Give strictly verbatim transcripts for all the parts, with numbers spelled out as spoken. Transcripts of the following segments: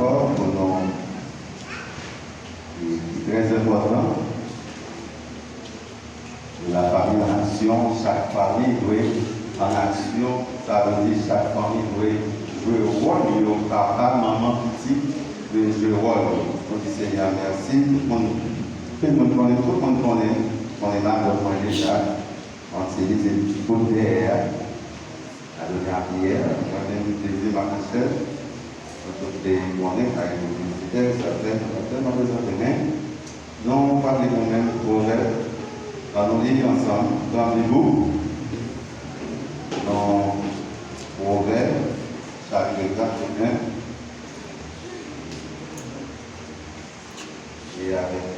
Pou nou, ki trè enpòtan, la famille en action, chak fanmi dwe an aksyon, sa vle di chak fanmi dwe jwe wòl yo, papa, manman, pitit dwe jwe wòl yo. Nou di Senyè mèsi, tout moun, tout moun konnen, tout moun konnen, konnen madanm mwen deja, Antilis se ti bout dèyè a. Adonia Pierre, mwen menm Désir Marc-Angèle, nou tout te konnen, kay nou vizitè, sèten, nou tèlman prezante, men nou pa vle nou menm pwovèb, ann nou li ansanm, Gran Bib ou, non, Pwovèb, chapit kat, men, e avèk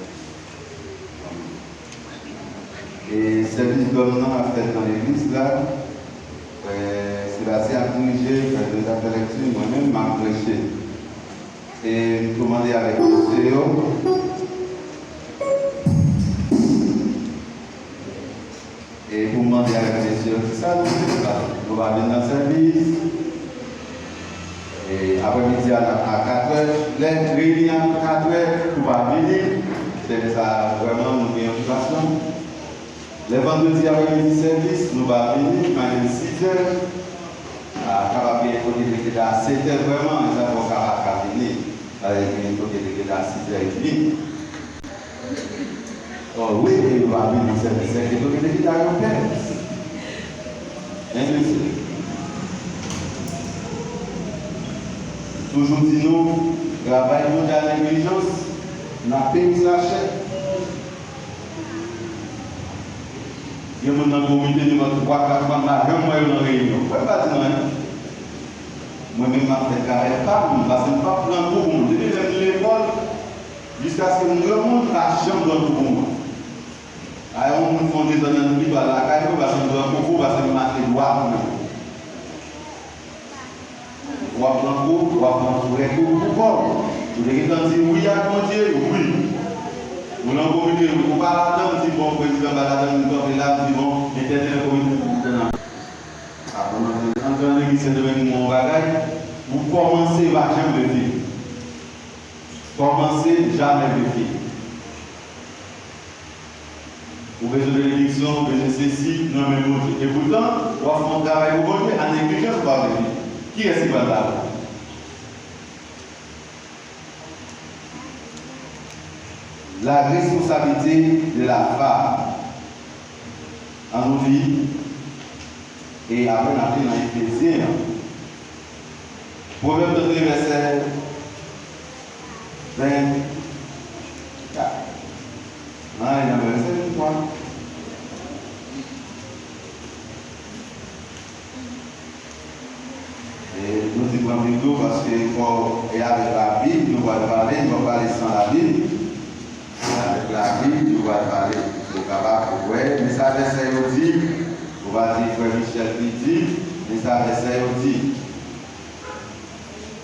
E sèvis dòm nan ap fèt nan legliz la. Frè Sebastien ap dirije, frè Joseph ap fè lèkti, mwen menm m ap preche. E m tou mande avèk mesye yo. E pou m mande avèk mesye yo, kisa nou vle fè? Nou va vin nan sèvis. E aprèmidi a, a katrè, lè reyini a katrè, nou va vini. Sèvis sa a, vrèman, nou gen okipasyon. Lè vandredi aprèmidi sèvis, nou va vini, maten sizè. A, kapab gen kote rete la setè vrèman, men sa fò w kapab ka vini. Sa vle di gen kote rete la sizè edmi. O wi, e yo pa vin nan sèvis sèke tou gen de ki ta yo pè. Hein, mesye? Toujou di nou, travay mondyal neglijans, n ap peye sa chè. Gen moun nan komite, nou pran twa, kat fanm, pa janm wè yo nan reyinyon. Mwen pa di nou anyen. Mwen menm, m ap fè travay pa m, paske m p ap pran kou pou moun. Depi lè m lekòl, jiskaske m granmoun, m pa janm pran kou pou moun. A yon moun fè yon dezòd nan li, li pral lakay mwen, paske m pran koko, paske m mache dwat mwen. W ap pran kou, w ap pran frè kou pou kò w. Ou te gentan di wi ak Bondye, wi. Ou nan komite, ou pa ladan, m di bon, prezidan pa ladan, m kanpe la, m di bon, entènèl komite, entènèl. Apre m antre nan legliz Sendomeng, m wè yon bagay, ou kòmanse, pa janm vle fini. Kòmanse, jamè vle fini. Ou bezwen benediksyon, ou bezwen sesi, nan men Bondye. Epoutan, w ap fè yon travay pou Bondye, a neglijans ou pa vle fini. Kiyès ki pral ba ou? La responsabilité de la femme. Ann nou li, e apre n ap li nan Efezyen an. Pwovèb trannde, vèsè vennkat. Ann ale nan vèsè venntwa. E nou di pran Bib tou, paske fò, e avèk Labib nou pral pale, nou pral pale san Labib. E avèk Labib nou pral pale. Ou kapab wè, men sa vèsè yo di, ou va di frè Michel ki di, men sa vèsè yo di.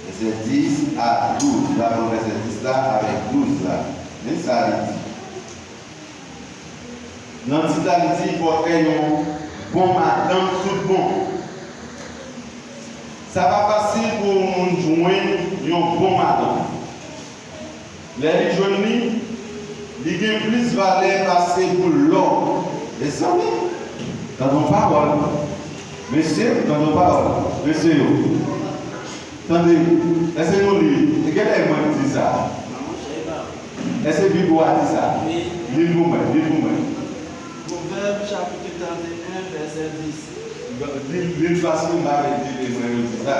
Vèsè dis a douz, n ap pran vèsè dis la avèk douz la. Men sa li di. Nan tit la, li di pòtrè yon bon madanm tout bon. Sa pa fasil pou yon moun jwenn yon bon madanm. Lè li jwenn li, li gen plis valè pase pou lò. Mezanmi, tande yon pawòl. Mesye, tande yon pawòl. Mesye yo, tande, èske nou li? E genlè mwen ki di sa? Èske Bib ou a di sa? Wi. Li l pou mwen, li l pou mwen. Pwovèb chapit trannde en, vèsè dis. Li l, li l paske m pa vle di li, mwen yo di sa.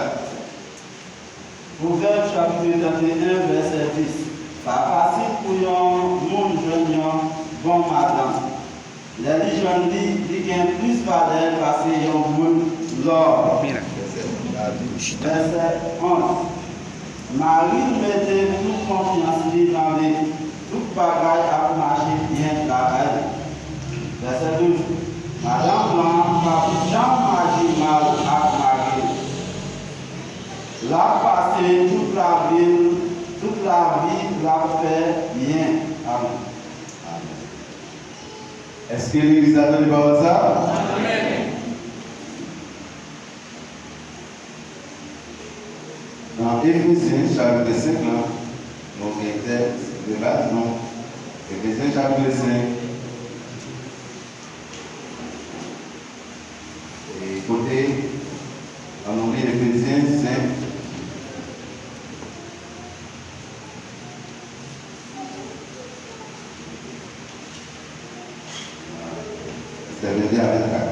Pwovèb chapit trannde en, vèsè dis. Pa fasil pou yon moun jwenn yon bon madanm. Lè li jwenn li, li gen plis valè pase yon boul lò. Vèsè onz. Mari l mete tout konfyans li nan li, tout bagay ap mache byen lakay li. Vèsè douz. Madanm lan p ap janm aji mal ak mari l. L ap pase tout lavi l, tout lavi l ap fè byen. Amèn. Amèn. Èske legliz la tande pawòl sa a? Amèn. Efezyen chapit senk lan, nou gen tèks de baz nou. Efezyen chapit senk. E kote, ann nou li Efezyen senk. Vèsè vennde a vennkat.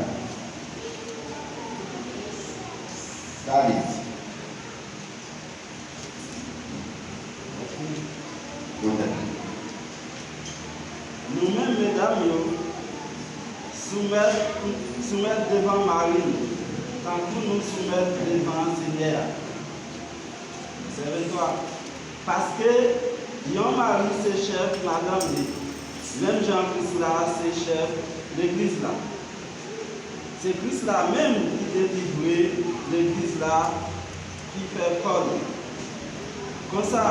Sa li di. Kounye a. Nou menm, medam yo, soumèt, soumèt devan mari nou, tankou nou soumèt devan Senyè a. Vèsè venntwa. Paske, yon mari se chèf madanm li, menm jan Kris la se chèf legliz la. Se Kris la menm ki delivre legliz la, ki fè kò l. Konsa,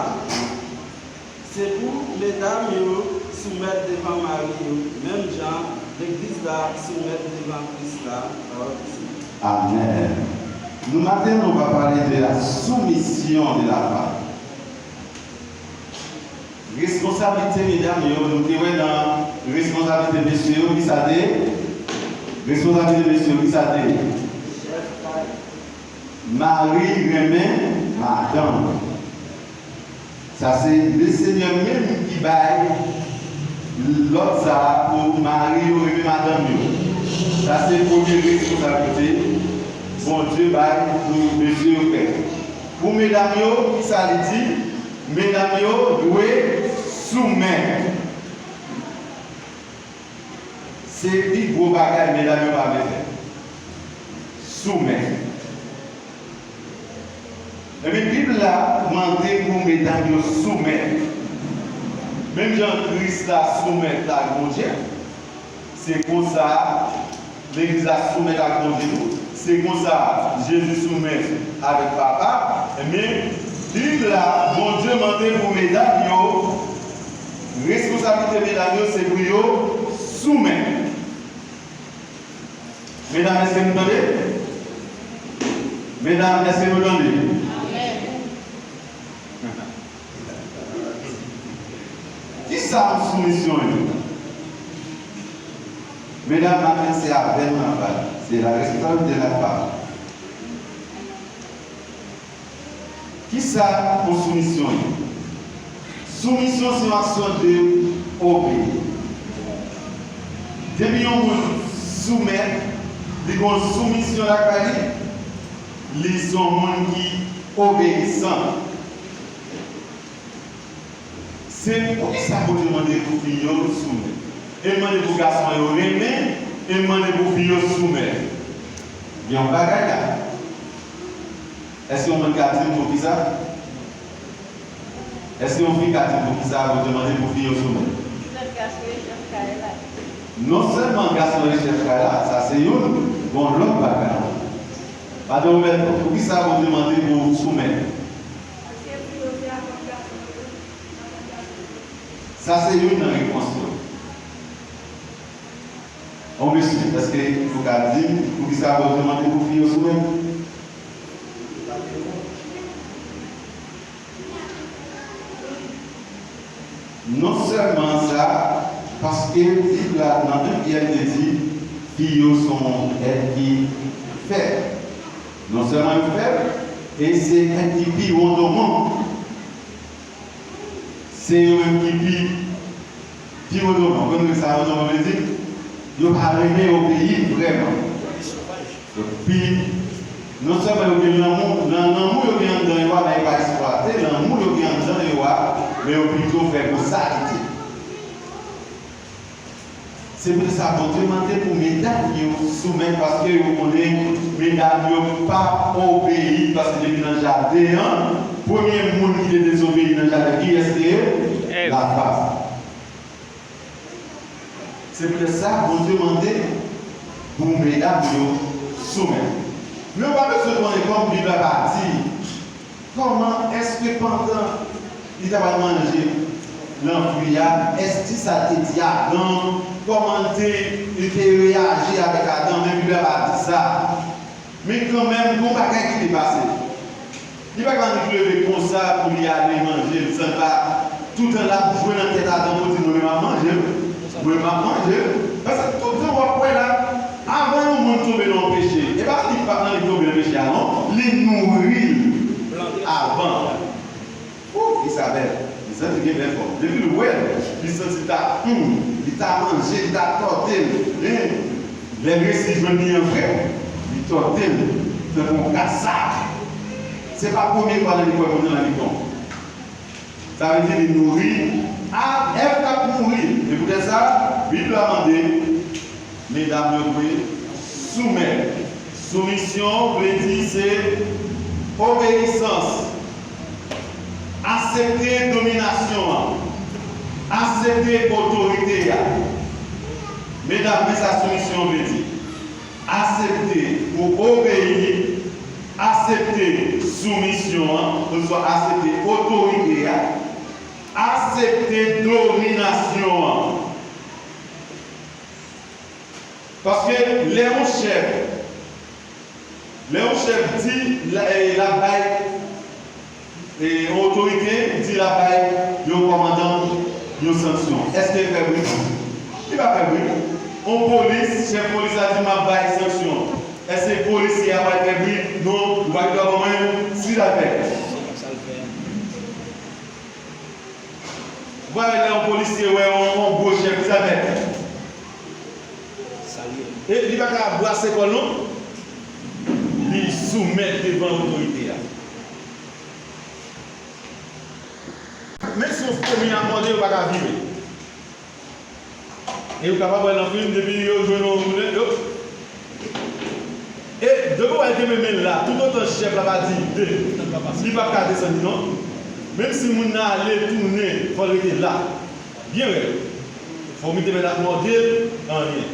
se pou medam yo soumèt devan mari yo, menm jan legliz la soumèt devan Kris la. Pawòl Bondye. Amèn. Nou maten, nou va pale de la soumission de la femme. Responsablite medam yo, nou te wè nan responsablite mesye yo, ki sa te ye? Responsablite mesye yo, ki sa te ye? Mari renmen madanm. Sa se Lesenyè menm ki bay lòd sa a pou mari yo renmen madanm yo. Sa se premye responsablite Bondye bay pou mesye yo fè. Pou medam yo, ki sa li di? Medam yo dwe soumèt. Se pi gwo bagay medam yo pa vle fè. Soumèt. Ebyen, Bib la mande pou medam yo soumèt. Menm jan Kris la soumèt ak Bondye, se konsa legliz la soumèt ak Bondye tou. Se konsa Jezi soumèt avèk Papa. Ebyen, Bib la, Bondye mande pou medam yo, responsablite medam yo, se pou yo soumèt. Medam, èske nou tande? Medam, èske nou tande? Ki sa yon soumisyon ye? Medam, maten se avè nou n ap pale. Se la responsabilité de la femme. Ki sa yon soumisyon ye? Soumisyon se yon aksyon de obeyi. Depi yon moun soumèt, li gen yon soumisyon lakay li, li se yon moun ki obeyisan. Se poukisa Bondye mande pou fi yo soumèt? E l mande pou gason yo renmen, e l mande pou fi yo soumèt. Gen yon bagay la. Èske yon moun ka di m poukisa? Èske yon fi ka di m poukisa Bondye mande pou fi yo soumèt? Lòt gason yo chèf kay la. Non sèlman gason yo chèf kay la, sa se youn, gen yon lòt bagay. Madan Wobèto, poukisa Bondye mande pou w soumèt? Sa se youn nan repons yo. Yon mesye, èske ou ka di m poukisa Bondye mande pou fi yo soumèt? Non sèlman sa, paske Bib la nan en Pyè te di, fi yo se yon èt ki fèb. Non sèlman yo fèb, e se èt ki pi wodonmon. Se yo menm ki pi, pi wodonmon. Ou konn sa wodonmon vle di? Yo pa renmen obeyi vrèman. Yo pi, non sèlman yo gen lanmou, nan lanmou yo gen anndan yo a, men yo pa eksplwate lanmou yo gen anndan yo a, men yo pito fè bosalite. Se poutèt sa Bondye mande pou medam yo soumèt, paske yo konnen medam yo pa obeyi, paske depi nan jaden an, premye moun ki te dezobeyi nan jaden, kiyès te ye? Èv. Lafanm. Se poutèt sa Bondye mande pou medam yo soumèt. Men ou pa bezwen konnen kòm Bib la pa di. Kòman èske pandan li ta pral manje nan fwi a, èske sa te di Adan, kòman li te, li te reyaji avèk Adan, men Bib la pa di sa. Men kanmenm, gon bagay ki te pase. Li pa ka annik leve konsa pou li ale manje l san l pa toutan l ap jwe nan tèt Adan pou di, "Mwen menm m ap manje l. Mwen menm m ap manje l." Paske toutan w ap wè la, avan yon moun tonbe nan yon peche, e pa li p ap annik tonbe nan peche a non, li nouri l avan. Ou, Isabèl, li santi gen bèl fòm. Depi l wè l, li santi l ta, hmm, li ta manje, li ta tòde l. Men, lè l resi jwenn li an vre, li tòde l tankou yon kazak. Se pa premye fwa l annik wè moun nan annik tonbe. Sa vle di li nouri, a, Èv t ap nouri. E poutèt sa, Bib la mande, medam yo dwe soumèt. Soumisyon vle di se obeyisans. Aksepte dominasyon an. Aksepte otorite a. Medam, men sa soumisyon vle di. Aksepte pou obeyi, aksepte soumisyon an, oswa aksepte otorite a, aksepte dominasyon an. Paske lè yon chèf, lè yon chèf di l, e, l ap bay, e, yon otorite, di l ap bay yon kòmandan yon sanksyon, èske l fè bri? Li pa fè bri. Yon polis, chèf polis la di, "M ap bay sanksyon." Èske polisye a pral fè bri? Non, ou pa gen dwa ban mwen si l ap fè. Ou pa wè lè yon polisye wè yon, yon gwo chèf, li sa fè? E li pa ka brase kò l non. Li soumèt devan otorite a. Menm si yon foumi ap mòde, yo pa ka vire. E yo kapab wè nan fim, depi yo jwenn yon moun, yo. E depi w wè l kenbe men l la, toutotan chèf la pa di de, li p ap ka desann li non. Menm si moun nan ale tounen, fò l rete la. Byen rèd. Fò w mete men l ap mòde l, anyen.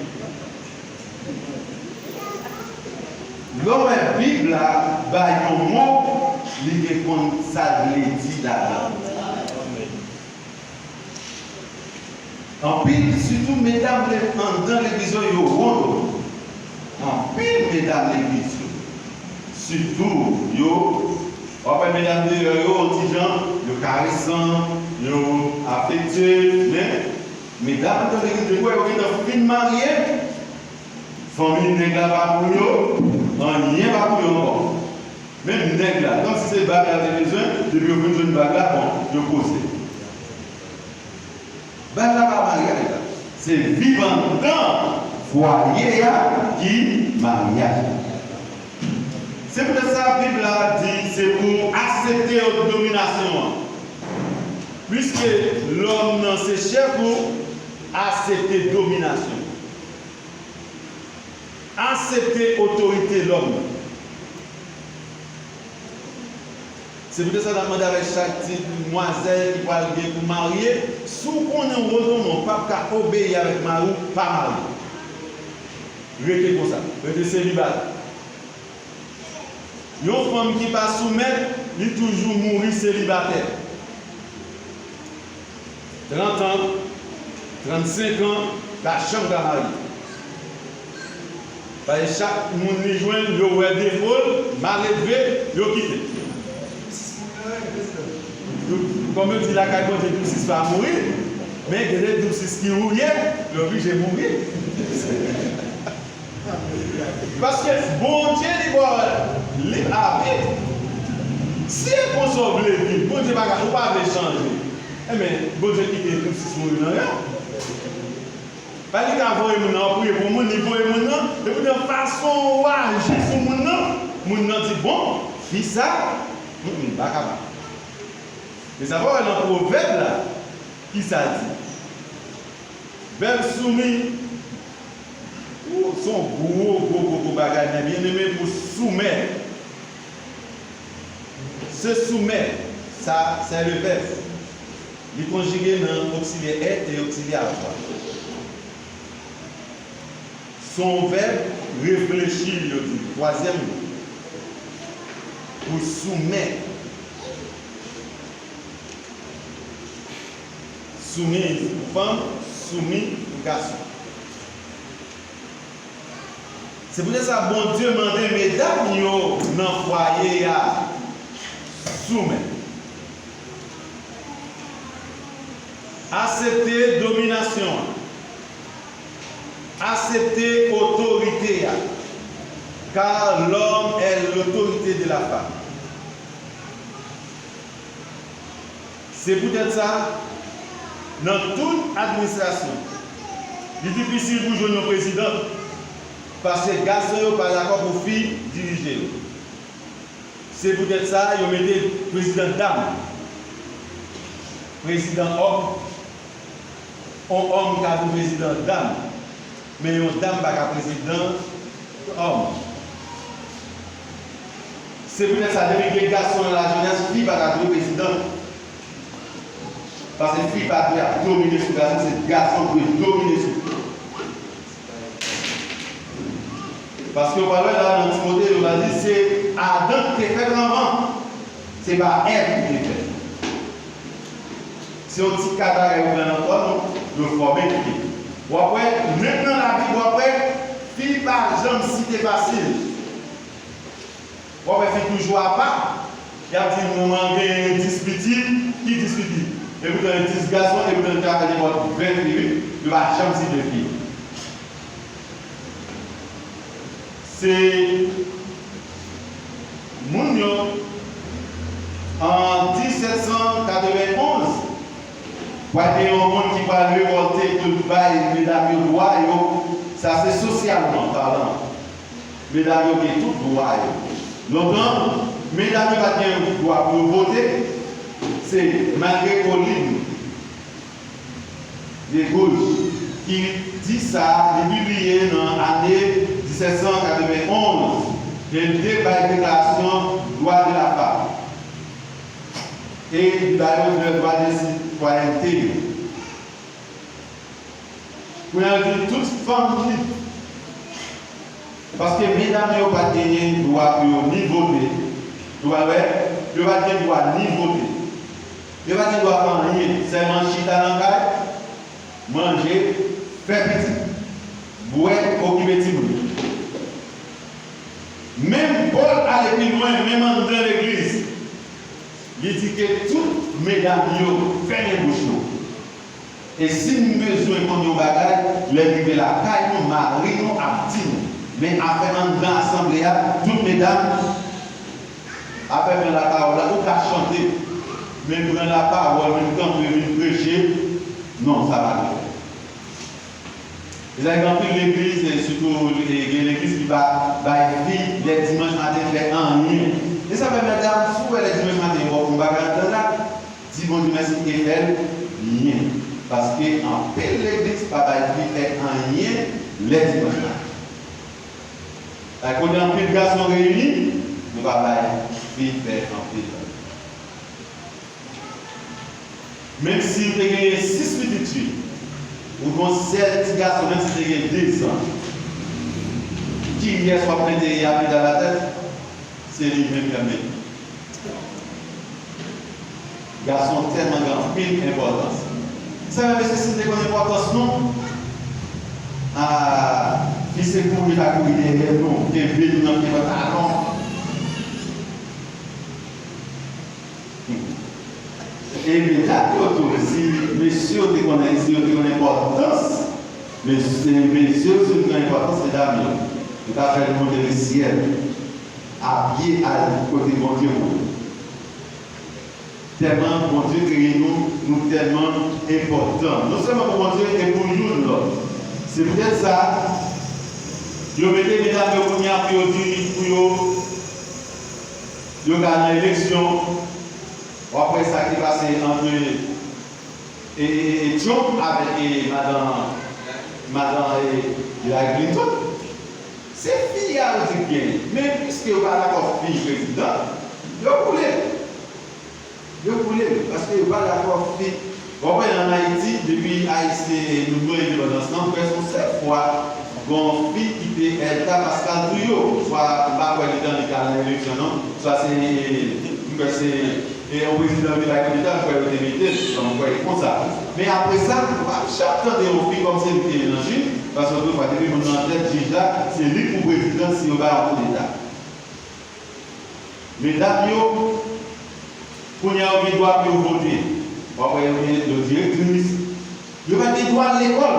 Lè w wè Bib la bay yon mo, li gen konn sa l vle di ladan. Anpil, sitou medam le-, anndan legliz yo, yo wont. Anpil medam legliz yo, sitou yo, w ap wè medam deyò yo, yon ti jan, yo karesan, yo afekte, men medam anndan legliz yo, ou wè yo gentan fin marye, fanmi nèg la pa pou yo, anyen pa pou yo ankò. Menm nèg la, kòmsi se bag la te bezwen, depi yo fin jwenn bag la, bon, yo koze. Bag la pa maryaj la. Se viv anndan fwaye a ki maryaj la. Se poutèt sa Bib la di se pou aksepte dominasyon an. Piske lòm nan se chèf ou, aksepte dominasyon. Aksepte otorite lòm nan. Se poutèt sa n ap mande avèk chak ti demwazèl ki pral gen pou marye, si w konnen w otoman w p ap ka obeyi avèk mari w, pa marye. Rete konsa. Rete selibatè. Yon fanm ki pa soumèt, li toujou mouri selibatè. Trant an, trannsenk an, pa janm ka marye. Paske chak moun li jwenn, yo wè defo l, maledve, yo kite l. Kòm yo di lakay Bondye, doussis pa mouri, men gen de doussis ki rouye, yo oblije mouri. Paske Bondye li ba w lib abit. Si e konsa w vle viv, Bondye pa ka, ou pa vle chanje. Enben, Bondye kite doussis mouri nan yon. Pa li ka voye moun nan, w ap priye pou moun, li voye moun nan, epi nan fason w aji sou moun nan, moun nan di, "Bon, fi sa, mm, mm, pa kapab." Men sa pa wè nan pwovèb la, ki sa l di? Vèb soumi, ou, se yon gwo, gwo, gwo, gwo bagay, men byeneme pou soumèt. Se soumèt, sa, c'est le verbe. Li konjige nan oksilyè être e oksilyè avoir. Se yon vèb reflechi, yo di, twazyèm mo. Pou soumèt. Soumiz pou fanm, soumis pou gason. Se poutèt sa Bondye mande medam yo nan fwaye a Soumen. Aksepte dominasyon an. Aksepte otorite a. Car l'homme est l'autorité de la femme. Se poutèt sa, nan tout administrasyon, li difisil pou jwenn yon prezidan, paske gason yo pa dakò pou fi dirije yo. Se poutèt sa, yo mete prezidan dam. Prezidan òm, yon òm ka vin prezidan dam, men yon dam pa ka prezidan òm. Se poutèt sa, depi gen gason nan lajenès, fi pa ta dwe prezidan. Paske fi pa dwe ap domine sou gason, se gason dwe domine sou fi. Paske w pral wè la nan Timote, yo pral di se Adan ki te fèt anvan, se pa Èv ki te fèt. Se yon ti katayè yo pran nan kò nou, yo fòme fi. W ap wè, menm nan Labib, w ap wè, fi pa janm site fasil. W ap wè fi toujou apa. Y ap di manman genyen dis pitit, ki dis pitit? Epoutan gen dis gason, epoutan li ka fè nenpòt ven fi, wi. Yo pa janm site fi. Se moun yo, an disèt san katrevenn onz, pral gen yon moun ki pral revòlte pou l bay medam yo dwa yo. Sa se sosyalman palan. Medam yo gen tout dwa yo. Lontan, medam yo pa t gen dwa pou yo vote. Se malgre Colin Desgouges ki di sa, li pibliye nan ane disèt san katrevenn onz, e li te bay deklarasyon dwa de la fam. E li ba yo dwa de sitwayènte yo. Kounye a, yo di tout fanm lib. Paske medam yo pa t genyen dwa pou yo ni vote. Nou pral wè, yo pa t gen dwa ni vote. Yo pa t gen dwa fè anyen, sèlman chita nan kay, manje, fè pitit, bwè, okipe timoun. Menm Pòl ale pi lwen, menm anndan legliz, li di ke tout medam yo fèmen bouch nou. E si n bezwen konn yon bagay, lè n rive lakay nou, mari nou ap di nou. Men afè anndan asanble a, tout medam, afè pran lapawòl la, ou ka chante, men pran lapawòl, vin kanpe, vin preche, non, sa pa dwe fèt. E sa gen anpil legliz, e sitou, e gen legliz ki pa bay fi lè dimanch maten fè anyen. E sa fè medam, si w wè lè dimanch maten yo ba w yon bagay anndan la, di Bondye mèsi e fè l byen. Paske anpil legliz pa bay fi fè anyen lè dimanch maten. Ay, kote anpil gason reyini, yo pa bay fi fè anpil bagay. Menm si w te genyen sis pitit fi, ou gon sèl ti gason, menm si w te gen de zan, kiyès w ap mete a pita latèt? Se li menm y ap mete. Gason tèlman gen anpil enpòtans. Sa vle di, si n te konn enpòtans nou, a, fi se kouri l ap kouri dèyè nou, kenbe nou nan pye pantalon. E medam yo tou, si mesye yo te konnen, si yo te konnen enpòtans, mesye, mesye yo, si yo te konnen enpòtans medam yo, yo ta fè nou monte nan syèl, abiye al kote Bondye voye. Tèlman Bondye kreye nou, nou tèlman enpòtan. Non sèlman pou Bondye, e pou youn lòt. Se poutèt sa, yo mete medam yo kounye a pou yo di, pou yo Yo ka nan eleksyon, w ap wè sa ki pase ant, e, e, e, e Trump avèk, e, madan, madan, e, Hillary Clinton. Se fi a yo di k genyen. Men piske yo pa dakò fi prezidan, yo boule l. Yo boule l, paske yo pa dakò fi. W ap wè ann Ayiti, depi Ayisyen nou jwenn endepandans lan, m kwè se yon sèl fwa gen yon fi ki te Elta Pascal Trouillot, swa m pa kwè li t annik al nan eleksyon non, swa se, m kwè se, e, yon prezidan yo te bay koudeta, m kwè yo te mete l, m kwè e konsa. Men apre sa, w ap janm tande yon fi kòm se li ki te nan jij, paske otrefwa depi moun nan tèt jij la, se li k pou prezidan si yo bay yon koudeta. Medam yo, Kounye a, yo gen dwa pou yo vote. W ap wè yo gen, yo direktris. Yo pa t gen dwa al lekòl.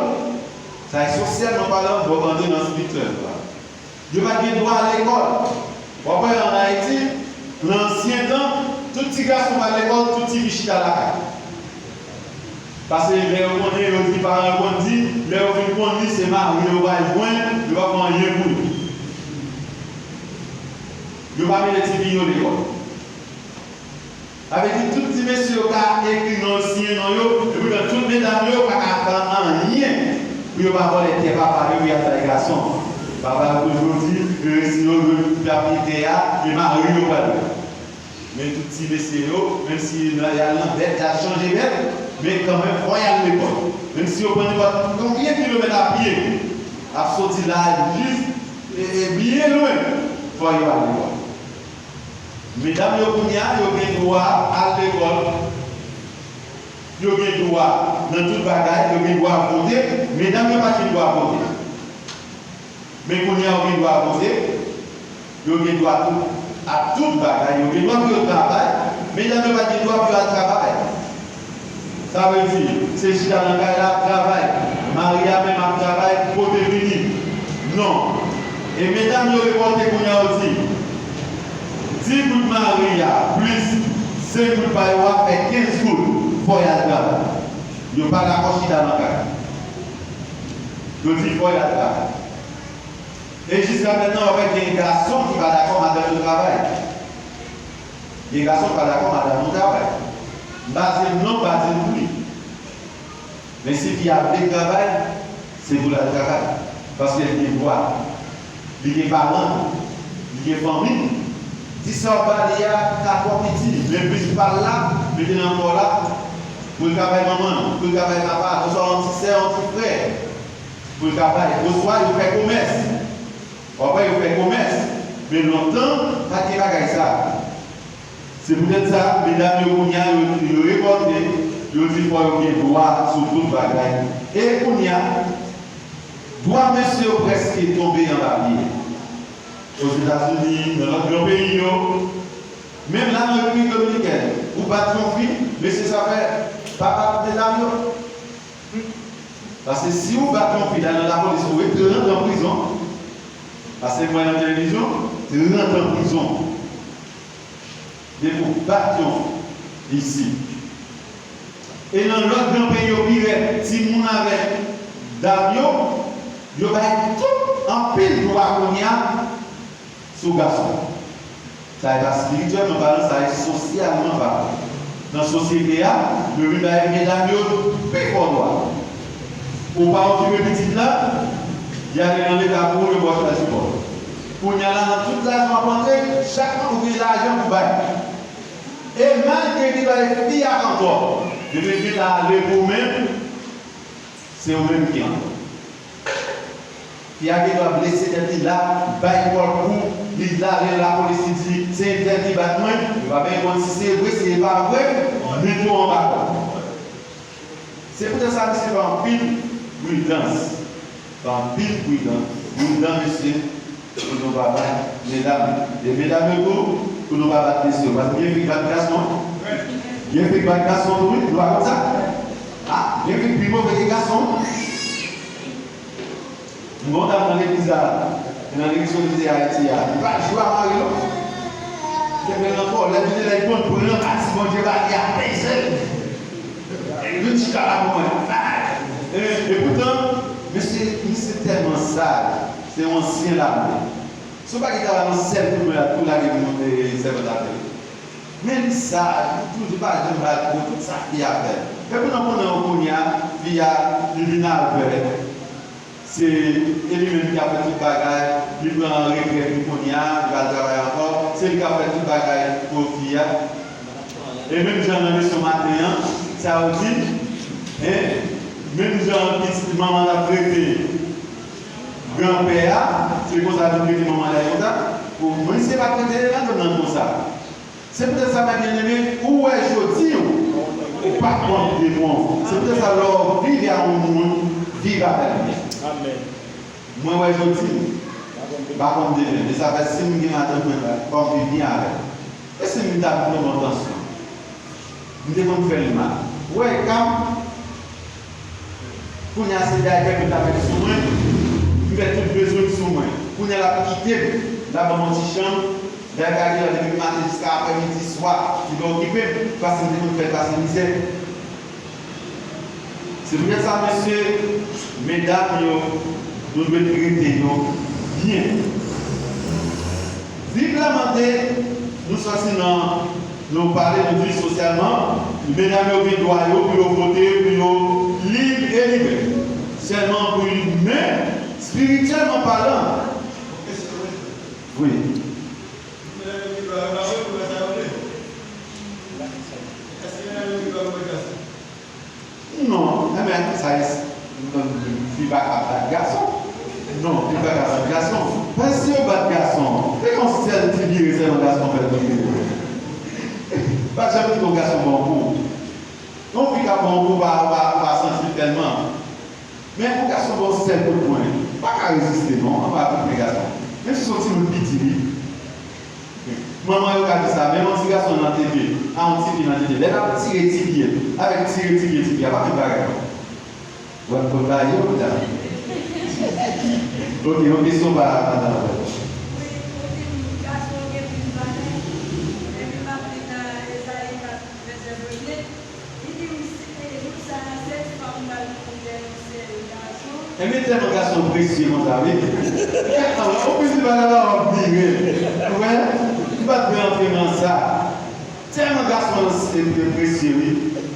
Sa e sosyalman palan, bon, antre nan espirityèl la. Yo pa t gen dwa al lekòl. W ap wè ann Ayiti, nan ansyen tan, tout ti gason pa al lekòl, tout ti fi chita lakay. Paske lè yo konnen, yo di, paran yo konn di, lè yo vin konn li, se mari yo pral jwenn, yo p ap fè anyen pou li. Yo pa mete tifi yo lekòl. Sa vle di tout ti mesye yo ka ekri non ansyen non yo, epi nan tout medam yo pa ka fè anyen pou yo pa vòlè tè papa yo pou y al bay gason. Papa yo toujou di, e, si yo lwe pou y ap peye tè a, e mari yo pral lwe. Men tout ti mesye yo, menm si y al nan bèt, y al chanje bèt, men kanmenm fò y al lekòl. Menm si yo pran nenpòt konbyen kilomèt a pye, ap soti la jis, e, e byen lwen, fò yo al lekòl. Medam yo kounye a, yo gen dwa al lekòl, yo gen dwa nan tout bagay, yo gen dwa vote. Medam yo pa t gen dwa vote. Men kounye a, yo gen dwa vote, yo gen dwa tout, a tout bagay, yo gen dwa pou yo travay. Medam yo pa t gen dwa pou yo al travay. Sa vle di, se chita nan kay la ap travay, mari a menm ap travay, pote vini. Non. E medam yo revòlte kounye a, yo di, di goud mari a plis senk goud pa yo a fè kenz goud, fò y al travay. Yo pa dakò chita nan kay. Yo di fò y al travay. E jiska mentnan, w ap wè gen gason ki pa dakò madanm yo travay. Gen gason ki pa dakò madanm yo travay. M pa di l non, m pa di l wi. Men si fi a vle travay, se pou l al travay. Paske l gen dwa. Li gen paran. Li gen fanmi. Ti sa w ba li a ka twò piti. Men plis pa l la, mete nan kò w la, pou l ka bay manman l, pou l ka bay papa l, oswa yon ti sè, yon ti frè. Pou l ka bay. Oswa yo fè komès. W ap wè yo fè komès. Men lontan, pa t gen bagay sa. Se poutèt sa, medam yo kounye a, yo, yo revòlte, yo di fò yo gen dwa sou tout bagay. E kounye a, dwa mesye yo prèske tonbe anba pye. Ozetazini, nan lòt gran peyi yo, menm la nan Repiblik Dominikèn, ou bat yon fi, mesye sa fè pa bat medam yo. Paske si ou bat yon fi la nan lapolis, ou ret trant an prizon. Paske m wè nan televizyon, trant an prizon. Depi w bat yon fi isit. E nan lòt gran peyi yo pi rèd, timoun avèk dam yo, yo bay tout anpil dwa kounye a sou gason. Sa e pa espirityèlman palan, sa e sosyalman palan. Nan sosyete a, yo vin bay medam yo pi fò dwa. Ou pa okipe pitit la, y ale nan leta pou ou, yo ba w chwal sipò. Kounye a la, nan tout lajan w ap antre, chak mwa ou gen lajan pou bay. E malgre li bay fi a ankò, depi l vin ale pou ou menm, se ou menm ki ankò. Fi a gen dwa blese tèt li la, bay kò l kou, li lale lapolis, li di, se entèl ki bat mwen, yo pa menm konn si se vre, si se pa vre, mete w anba kòd. Se poutèt sa, mesye, fè anpil pridans. Fè anpil pridan, pridan, mesye, pou nou pa bat medam. E medam yo tou, pou nou pa bat mesye. Paske gen fi k bat gason. Gen fi k bat gason tou, wi, nou pa konn sa? A, gen fi k pi move ke gason. M gon dam nan legliz la, nan legliz Solisey Ayiti a, li pa jwe a mari non. Kenbe l ankò, lè vini la, li konn pran pati Bondye ba li a, peze l. E li vin chita la pou mwen. E, e poutan, mesye, misye tèlman saj, se yon ansyen lame. Si w pa gen travay, yon sèl kout men la, tou lage pou mwen, e, sèvant atè. Men li saj, li toujou pa janm ba l gwo tout sa fi a fè. E poutan kounye a, kounye a, fi a, li vin avè. Se, e li menm ki ap fè tout bagay, li pran retrèt li kounye a, li pa al travay ankò, se li k ap fè tout bagay pou fi a. E menm jan nan leson maten an, sa yo di, en, menm jan pitit manman l ap trete granpè a, se konsa li trete manman l la konsa. Bon, mwen, se pa trete nan dòm nan konsa. Se poutèt sa, mè byeneme, ou wè jodi w, ou pa konn demen w. Se poutèt sa, lè w viv a yon moun, viv avè l byen. Amèn. Mwen wè jodi m, m pa konn demen. E sa fè, si m gen madanm mwen, fò m viv byen avè l. E si m ta vin yon bon tansyon? M te konn fè l mal. Ou wè, e ka m, kounye a se dayè kè m t ap fè sou mwen, m fè tout bezwen m sou mwen. Kounye a l ap kite m, l ap ban m yon ti chanm, dayè bagay la depi maten jiska aprèmidi, swa, li pa okipe m, paske m te konn fè l pase mizè. Se poutèt sa, mesye, medam yo, nou dwe trete yo byen. Bib la mande nou sòti nan, nou pale, nou di sosyalman, medam yo gen dwa yo pou yo vote, pou yo lib e libè. Sèlman pou li, men, espirityèlman palan, wi. Non, enben, sa e, fi pa ka bat gason. Non, fi pa ka bat gason. Paske si yo bat gason, se yon sèl ti vire, sèlman gason fè l vire. Pa janm kite yon gason ba w kou. Yon fi ka ba w kou, pa, pa, pa santi l tèlman. Men yon gason ba w sèl kout pwen, pa ka reziste non, anba kout pwen gason. Menm si se yon timoun piti, wi. Manman yo ka di sa, menm yon ti gason nan tete, a yon ti fi nan tete, lè l ap tire ti pye l, avèk tire ti pye ti fi a, pa menm bagay non. Ou wè m konn ba yo, medam. Ok, yon kesyon pa madan Lambert. Wi, pou di m, gason yo gen plis valè, epi m ap li nan Ezayi kat, vèsè premye. Li di m, se, e, jou sa a, sèt fanm pral mouri dèyè yon sèl gason. Ebyen, tèlman gason presye konsa, wi. Ou plis di bagay la, w ap vire. Ou wè? M pa t vle antre nan sa. Tèlman gason an se, se presye, wi.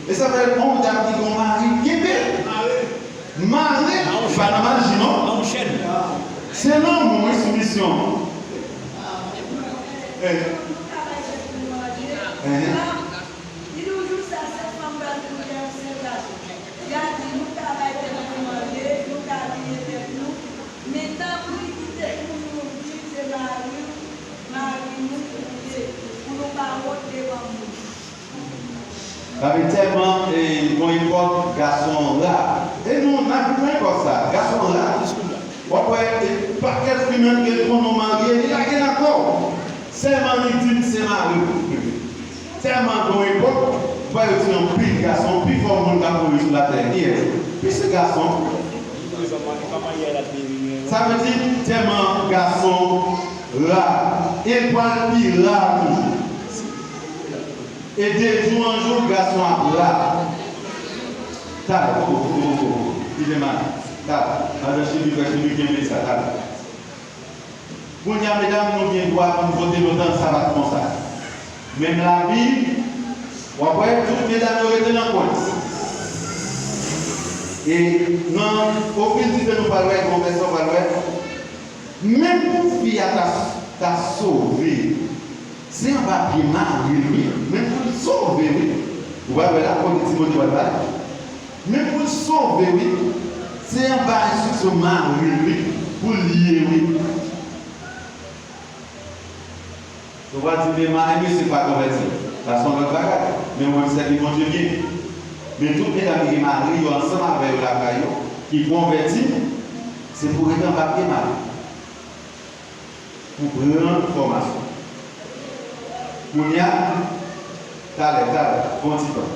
E sa fè, yon medam ki gen yon mari, kenbe l. Mare l, pa nan maji, non. Se lanmou, wi, soumisyon. Eh. Eh. Li di w jou sa, sèt fanm pral mouri dèyè yon sèl gason. Li a di, nou ka bay tèt nou manje, nou ka piye tèt nou, men tanpri kite pou nou viv se mari, mari nou pou nou ye, pou nou pa wont devan moun. Sa vle tèlman, e, gon epòk gason ra. E nou, n ap viv nan epòk sa, gason ra. W ap wè, e, pakèt fi menm gen konnen w marye, li lage nan kò w. Sèlman li di m se mari w. Tèlman gon epòk, ou pa yo di anpil gason, pi fò moun k ap mouri sou latè, kiyès? Pi se gason. Sa vle di, tèlman gason ra, e l pral pi ra toujou. E de jou an jou, gason ap ra. Talè, poko, poko, poko, poko. Li fè mal. Talè. Madan Chili, frè Chili, kenbe sa, talè. Kounye a, medam, nou gen dwa pou n vote lontan, sa pa t konsa. Menm Labib, w ap wè tout medam yo rete nan kwen. E nan Ofil di Fe nou pral wè, gon vèsè w pral wè. Menm pou fi a ta, ta sove, se anba pye mari l, wi. Menm pou l sove, wi. Ou pral wè la, kote Timote pral bay. Menm pou l sove, wi. Se anba enstriksyon mari l, wi, pou l ye, wi. Ou va di, men mari misye pa konvèti. Sa se yon lòt bagay. Men ou menm sèvi Bondye byen. Men tout medam ki gen mari yo ansanm avè yo lakay yo, ki konvèti, se pou ret anba pye mari. Pou pran fòmasyon. Kounye a, talè, talè, pran ti tan.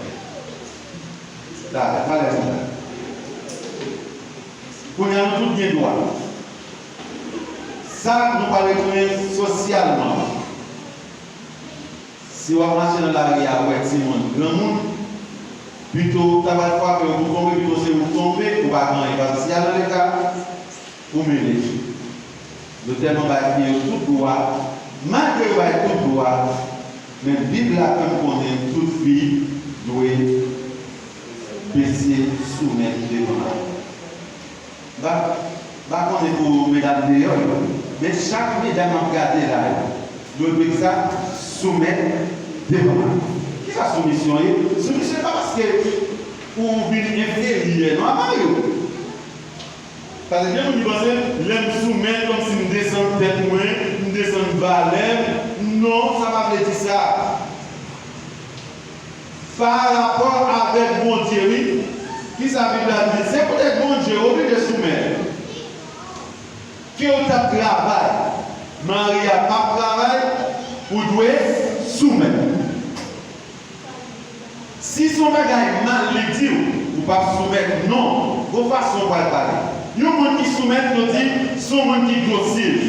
Talè, talè, talè. Kounye a, nou tout gen dwa. Sa, nou pral retounen sosyalman. Si w ap mache nan lari a, ou wè timoun, granmoun, pito w ta pral frape yo pou tonbe, pito se ou k tonbe, ou pa gen anyen. Paske si y al nan leta, ou mele. Yo tèlman bay fi yo tout dwa, malgre yo bay tout dwa, men Bib la fè n konnen tout fi dwe bese, soumèt devan mari. M pa, m pa konnen pou medam deyò yo, men chak medam m ap gade la yo, yo dwe sa, soumèt devan mari. Kisa soumisyon ye? Soumisyon pa paske ou vin enferyè non a mari w. Paske gen moun ki panse, lè m soumèt, kòmsi m desann tèt mwen, m desann valè m. Non, sa pa vle di sa. Pa rapò avèk Bondye, wi. Kisa Bib la di? Se poutèt Bondye w oblije soumèt. Ke w t ap travay, mari a p ap travay, ou dwe soumèt. Si se yon bagay mal li di w, ou p ap soumèt non. Gon fason w pral pale. Yon moun ki soumèt, yo di, se yon moun ki dosil.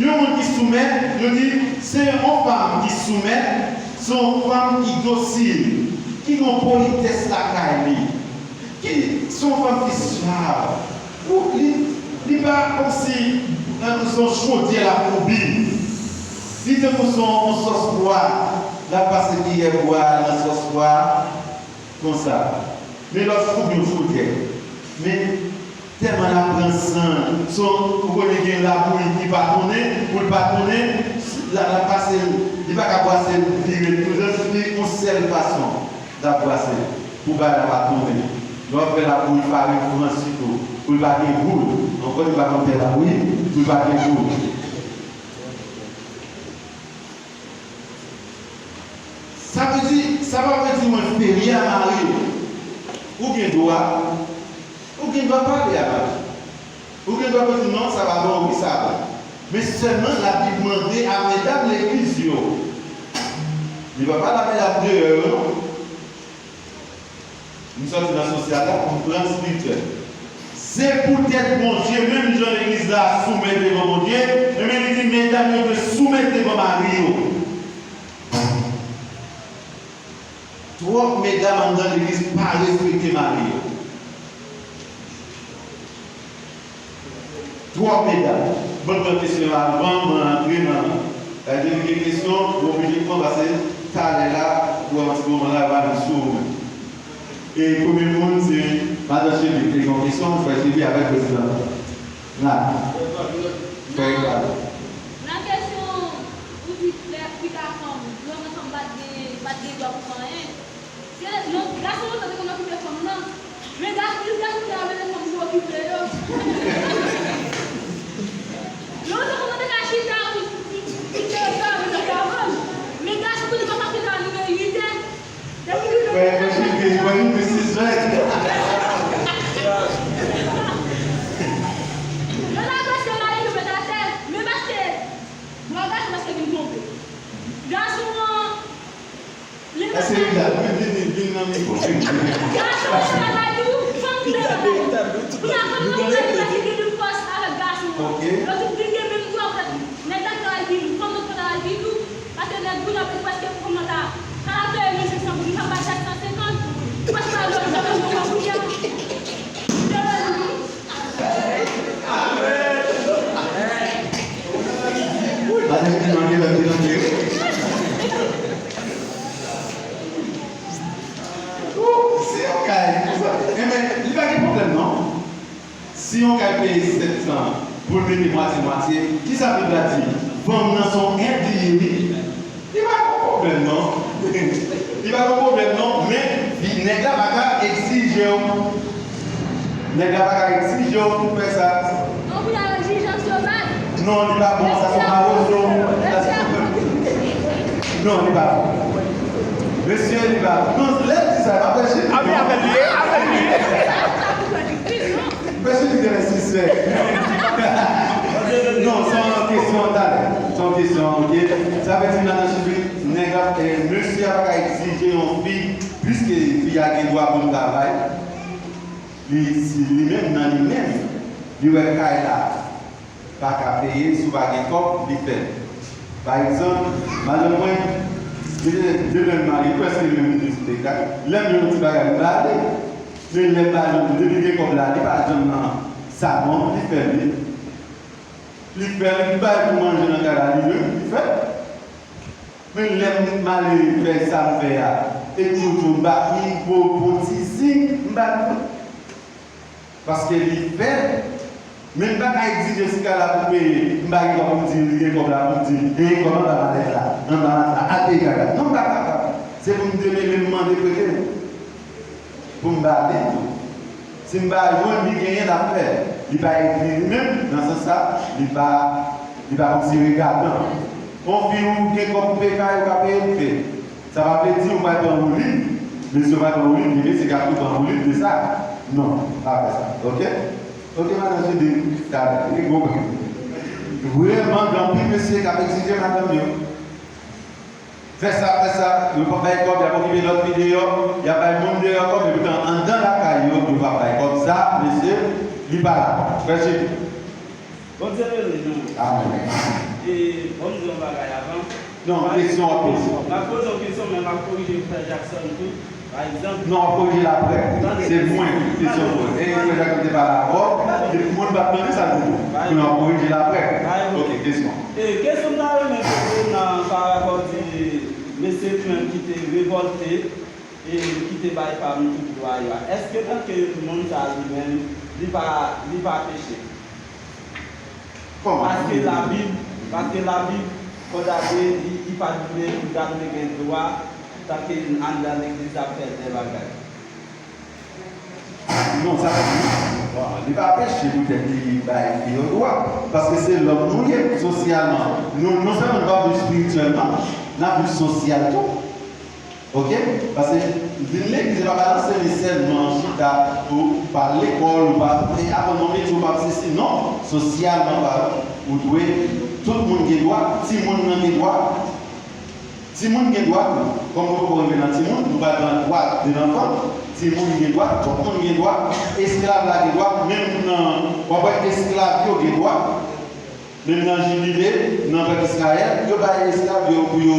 Yon moun ki soumèt, yo di, se yon fanm ki soumèt, se yon fanm ki dosil, ki gen yon politès lakay li. Ki se yon fanm ki swav. Ou, li, li pa kòmsi, eh, se yon chodyè l ap bouyi. Li tankou se yon, yon sòs pwa. L ap pase kiyè bwa nan sòs pwa. Konsa. Men lòt fout yon chodyè. Men tèlman l ap pran san, se yon, ou konnen gen labouyi ki pa tounen, pou l pa tounen, l ap, l ap pase, li pa ka pase l vire l tounen, se yon sèl fason. L ap brase pou bagay la pa tounen. Lè w ap fè labouyi, farin pran sitou, pou l pa gen boul. Ankò, li pa konn fè labouyi, pou l pa gen boul. Sa vle di, sa pa vle di w enferyè a mari w. Ou gen dwa, ou gen dwa pale a mari w. Ou gen dwa di non, sa pa bon, wi, sa bon. Men sèlman Labib mande a medam legliz yo. Li pa pale a medam deyò yo, non. M sòti nan sosyal la pou m pran espirityèl. Se poutèt Bondye, menm jan legliz la soumèt devan Bondye, ebyen li di medam yo dwe soumèt devan mari yo. Twòp medam anndan legliz pa respekte mari yo. Twòp medam. Ban m pran kesyon yo avan mwen antre nan, eh, depi gen kesyon, ou oblije pran, paske talè la, ou wè yon ti moman la, va vin sou ou menm. E premye moun, se Madan Chili. Te gen yon kesyon, frè Chili avèk prezidan. Nan. Frè Edward. Nan kesyon, ou di lè pita fanm, lè yon fanm pa t gen, pa t gen dwa pou fè anyen. Se yon gason lontan te konn okipe fanm nan. Men gason, jis gason te ap rele fanm pou okipe yo. Lontan fanm nan te ka chita pou, pou, pou te yo sa, men nan kabann. Men gason kounye a pa ka chita nan men uit è. Depi li Frè, mwen chita, mwen chita sis zè. Yo la prèske mare yo met atè, men paske, bwa gason paske vin twonpe. Gason an, Èske li la? Vin, vin, vin, vin nan mikwo. Vin, vin. Gason travay tou, fanm travay. Kounye a fanm nan travay ki gen menm pòs avèk gason an. Ok. Yo tout vin gen menm dwa, nèg la travay vin, fanm nan travay vin tou. Paske nèg kounye a prèske fanm nan ta, sa la peye mil senk san pou li, sa bay sèt san senkant. Prèske pa lòt, sa pa lòt, kounye a. Amen. Amen. Ou, si yon kay, enben, li pa gen pwoblèm, non. Si yon kay peye sèt san pou l mete mwatye mwatye, kisa Bib la di? Fanm nan se yon èd li ye, wi. Li pa gen pwoblèm, non. Li pa gen pwoblèm, non, men nèg la pa ka egzije w. Nèg la pa ka egzije w pou fè sa. Non, pou y al egzije w sou bal. Non, li pa bon, sa se mawozo. Sa se, non, li pa bon. Mesye, li pa bon. Non, lè l di sa, pa prèche. Avè, avè l ye, avè l ye. Prèche li gen lè sispèk. Non, se yon kesyon talè. Se yon kesyon, ok? Sa vle di, nan chifri, nèg la, eh, mesye a pa ka egzije yon fi, piske fi a gen dwa pou l travay. Li, si li menm, nan li menm, li wè kay la pa ka peye, si w pa gen kòb, li fè l. Pa egzanp, madanm mwen, depi, depi lè m marye, prèske li menm li di espektak. Lè m jwenn yon ti bagay, m ba li. Men lè m ba li, depi l gen kòb la, li pa janm nan salon, li fè l, li, li fè l, li bay pou manje nan kay la, li menm, li fè l. Men lè m ale fè sa m fè a, epi yo di w m pa, m vo bon ti zing, m pa di w. Paske li fè l. Men m pa ka egzije si kay la pou peye, m pa gen dwa pou m di li gen kòb la, pou m di, e kòb anba malèt la, anba mat la, al peye kay la. Non, m pa kapab. Se pou m demele m mande prete m. Pou m ba li tou. Si m pa jwenn, li genyen l ap fè. Li pa egzije li menm, nan sans sa, li pa, li pa konsidere gadan. Yon fi ou gen kòb pou peye kay ou ka peye, ou peye. Sa pa vle di ou pral pran woulib, mesye ou pral pran woulib, gen mesye k ap tou pran woulib de sa. Non, pa fè sa, ok? Ok, madan Jide, ta gen gwo. Vrèman, gen anpil mesye k ap egzije madanm yo. Fè sa, fè sa, yo p ap bay kòb, y ap okipe lòt fi deyò, y ap bay moun deyò kòb, epoutan anndan lakay yo, yo p ap bay kòb. Sa, mesye, li pa la. Frè Jimmy. Bondye beni nou. Amèn. E, bon, m di yon bagay avan. Non, kesyon w ap poze. M ap poze yon kesyon, men m ap korije Frè Jackson tou. Pa egzanp. Non, w ap korije l aprè. Se mwen ki kesyon pou. E Frè Jackson te pale avè w, epi moun pa t tande sa l te di. Non, w ap korije l aprè. Ok, kesyon. E kesyon m ta renmen poze nan pa rapò di mesye li menm ki te revòlte e ki te bay fanm tout dwa yo a. Èske tanke moun sa li menm, li pa, li pa peche? Paske Labib, paske Labib kondane li, li pa t vle pou dam te gen dwa tanke anndan legliz ap fè de bagay. Non, sa pa di, bon, li pa peche poutèt li bay fi yo dwa. Paske se lòm nou ye, sosyalman. Nou, non sèlman nou pa viv espirityèlman, n ap viv sosyal tou. Ok? Paske vin legliz, se pa bay anseye sèlman, chita, ou pa lekòl, ou pa, e aprann yon metye, ou pa sesi, non. Sosyalman palan, ou dwe, tout moun gen dwa, timoun nan gen dwa. Timoun gen dwa tou. Kòm nou poko rive nan timoun, nou pa nan dwa de lanfan. Timoun gen dwa, tout moun gen dwa. Esklav la gen dwa, menm nan, w ap wè esklav yo gen dwa. Menm nan jibile, nan pèp Izrayèl, yo bay esklav yo pou yo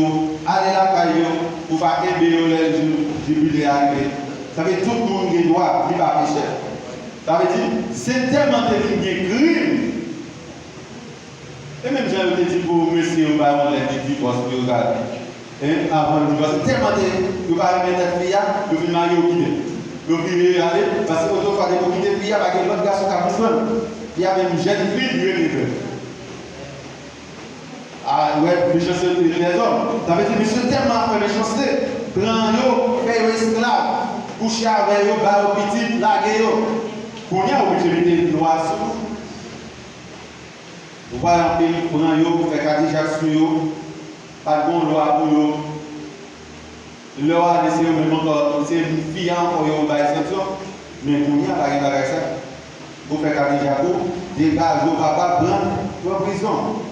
ale lakay yo, pou pa kenbe yo lè jou jibile a rive. Sa vle di tout moun gen dwa, li pa peche. Sa vle di, se tèlman te vin gen krim. E menm jan yo te di pou mesye yo bay yon lèt de divòs pou yo gade. Hein, avan l di, paske tèlman te, yo pa renmen tèt fi a, yo fin marye, yo kite. Yo vire ale, paske otrefwa depi w kite fi a, pa gen lòt gason k ap vin pran l. Fi a menm jèn fi, li rete vre. A, wè, mechanste lèzòm. Sa vle di, mesye tèlman ap fè mechanste, pran yo, fè yo esklav, kouche avè yo, ba yo pitit, lage yo. Kounye a, oblije mete lwa sou nou. Ou pa anpil pran yo, fè kadejak sou yo, pa t gen lwa pou yo. Lè w ale, se yo menm ankò, se fi a ankò yo bay sanksyon. Men kounye a, pa gen bagay sa. Ou fè kadejak ou, degaje w, papa, pran, pran prizon.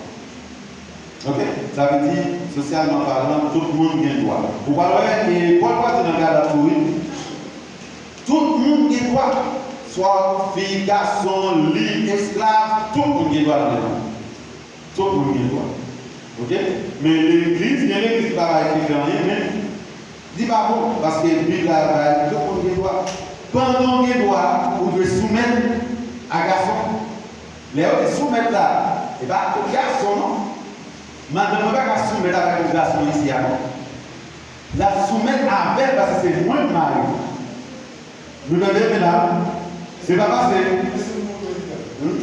Ok? Sa vle di, sosyalman palan, tout moun gen dwa. Ou pral wè, e Pòl pral di nan Galat tou, wi. Tout moun gen dwa. Swa fi, gason, lib, esklav, tout moun gen dwa ladan l. Tout moun gen dwa. Ok? Men legliz, gen legliz ki pa bay fi fè anyen, men li pa bon, paske Bib la bay tout moun gen dwa. Pandan w gen dwa, ou dwe soumèt a gason. Lè yo di soumèt la, e pa tout gason non. Madanm mwen pa ka soumèt avèk yon gason isi a non. L ap soumèt avè l paske se mwen k mari. Nou tande, medam? Se pa paske, hmm?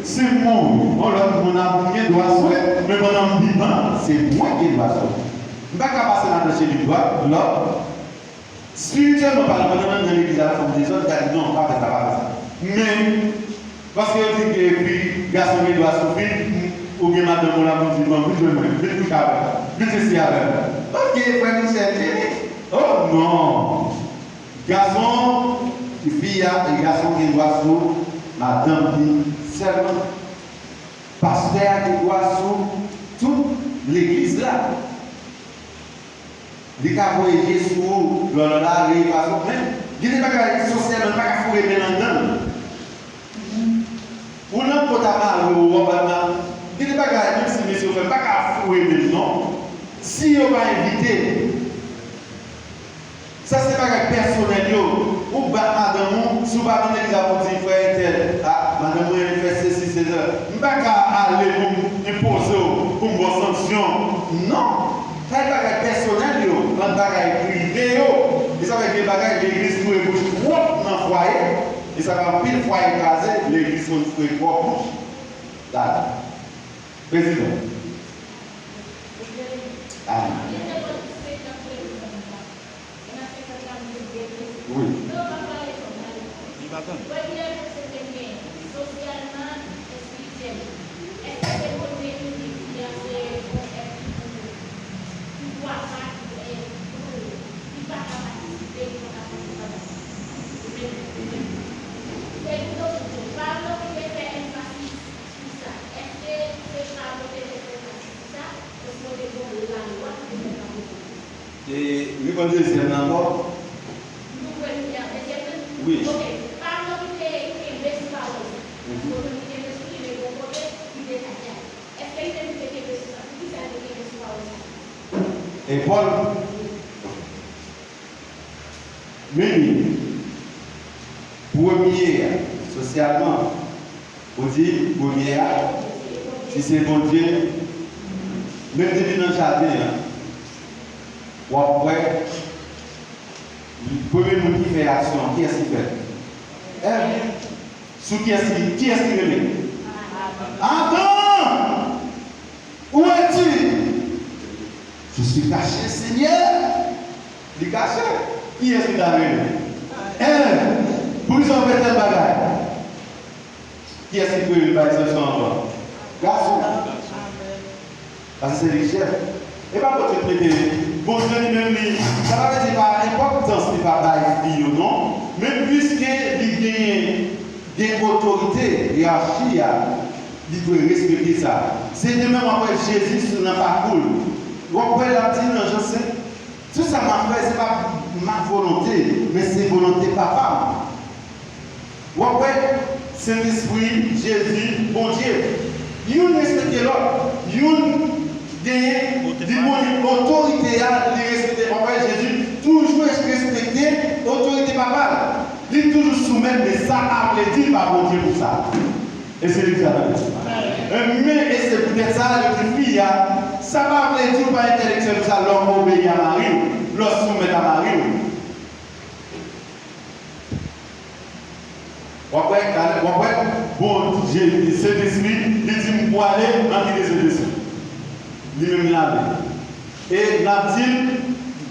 Si m mouri, yon lòt moun ap gen dwa sou li, men pandan m vivan, se mwen ki gen dwa sou li. M pa ka pase ladan cheri dwat, lòt. Espirityèlman palan, pandan m nan legliz a, lè fanm dezòd, m ka di, "Non, pa fè sa, pa fè sa." Men, paske yo di ke fi, gason gen dwa sou fi, ou gen madanm ou la, pou di, "Non, vin jwenn mwen, vin kouche avè m, vin sesi avè m." Ok, frè Michel, vini. Oh non! Gason, fi a, e gason gen dwa sou madanm li sèlman. Pastè a gen dwa sou tout legliz la. Li ka voye je sou ou, lè w nan lari, fason, men, gen de bagay sosyèlman, li pa ka foure men l anndan l. Ou nan kòt a mari w, w ap al nan, gen de bagay, menm si mesye w fè, pa ka foure men l, non. Si yo pa envite, sa se bagay pèsonèl yo. Ou bat madanm ou, si w pa vin legliz la pou di frè entèl, a, madanm mwen fè sesi, sesa. M pa ka ale pou m enpoze w, pou m ba w sanksyon. Non. Sa se bagay pèsonèl yo, nan bagay prive yo. E sa fè gen bagay legliz foure bouch twòp nan fwaye. E sa fè anpil fwaye kraze, legliz konn foure twòp bouch. Dada. Prezidan. Amen. Wi. Li pa tann. Dezyèm nan ankò. Nou pran dezyèm nan? Wi. Ok. Pawòl ki te kenbe sou pawòl sa. Mhm. Kote li kenbe sou li, men bon kote, li te tande. Èske li te, li te kenbe sou sa? Poukisa li te kenbe sou pawòl sa? E Pòl? Men li, premye a, sosyalman, ou di, premye a, si se Bondye, menm depi nan jaden an, w ap wè, premye moun ki fè aksyon an, kiyès ki fè l? Èv. Sou kiyès li, kiyès ki rele? Adan! Où es-tu? Je suis caché, Seigneur. Li kache. Kiyès ki ta rele? Èv. Poukisa w fè tèl bagay? Kiyès ki te rele bay sanksyon anvan? Gason. Paske se li k chèf. E pa Bondye k mete, Bondye li menm li, sa pa vle di pa enpòtans li pa bay fi yo non, men piske li genyen, gen otorite, yeyachi a, li dwe respekte sa. Se de menm w ap wè Jezi sou nan pakou l. W ap wè l ap di nan Jan senk, tout sa m ap fè, se pa ma volonté, men se volonte Papa m. W ap wè Sentespri, Jezi, Bondye. Youn respekte lòt. Youn genyen, li montre otorite a, li respekte. W ap wè Jezi toujou respekte otorite Papa l. Li toujou soumèt, men sa pa vle di l pa Bondye pou sa. E se li ki sa tande. Men, e se poutèt sa, yo di fi a, sa pa vle di w pa entèlektyèl pou sa, lè w obeyi a mari w, lè w soumèt a mari w. W ap wè, w ap wè, Bondye, Sentespri, li di m pou ale, m ap kite Sentespri. Li menm li ale. E n ap di l,